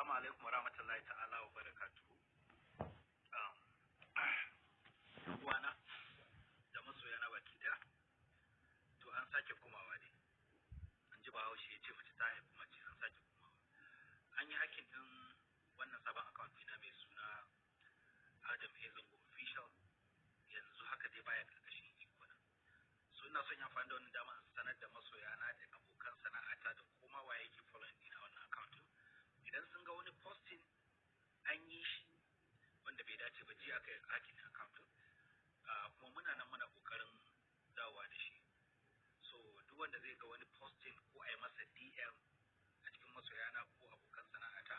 Assalamu alaikum wa rahmatullahi ta'ala wa barakatuhu. Uwana da masoyana baki daya, to an sake komawa ne. An ji Bahaushe ya ce mace ta haifi mace, an sake komawa. An yi hacking din wannan sabon account ɗina mai suna Adam A Zango Official, yanzu haka dai baya karkashin iko na. So ina son yi amfani da wannan dama in sanar da masoyana da abokan sana'ata da koma waye yake following ɗina wannan account ɗin. Idan sun ga wani posting an yi shi wanda bai dace ba, jiya aka yi hacking account ɗin. Kuma muna nan muna kokarin dawowa da shi. So duk wanda zai ga wani posting ko a yi masa DM a cikin masoyana ko abokan sana'ata,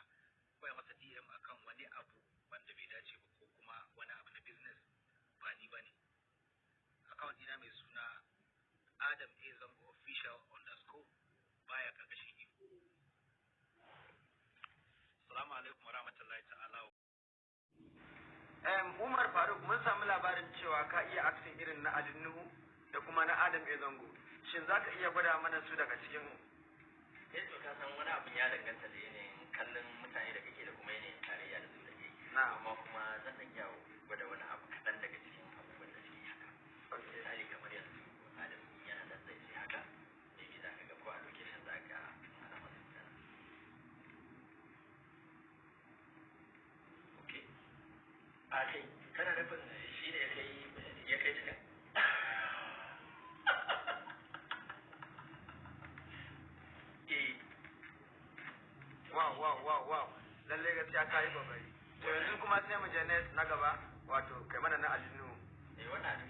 ko a yi masa DM akan wani abu wanda bai dace ba ko kuma wani abu na business, ba ni ba ne. Account ɗina mai suna Adam A Zango Official underscore baya karkashin iko. Assalamu alaikum wa rahmatullahi ta'ala. Umar Faruk, mun samu labarin cewa ka iya acting irin na Ali Nuhu da kuma na Adam A Zango. Shin za ka iya gwada mana su daga cikin Eh, to ka san wani abun ya danganta da yanayin kallon mutane da kake da kuma yanayin tarayya da su da kai. Amma kuma zan ɗan iya gwada wani abu kaɗan daga cikin abubuwan da suke haka. Misali, kamar yanzu Adam yana da zai ce haka, maybe za ka ga ko a location za ka ana masa magana. Okay. A kai, kana nufin shi ne ya kai cikin? Eh. Wow. Lallai gaskiya ka yi kokari. To yanzu kuma sai mu je next na gaba, wato kai mana na Ali Nuhu. Eh, wannan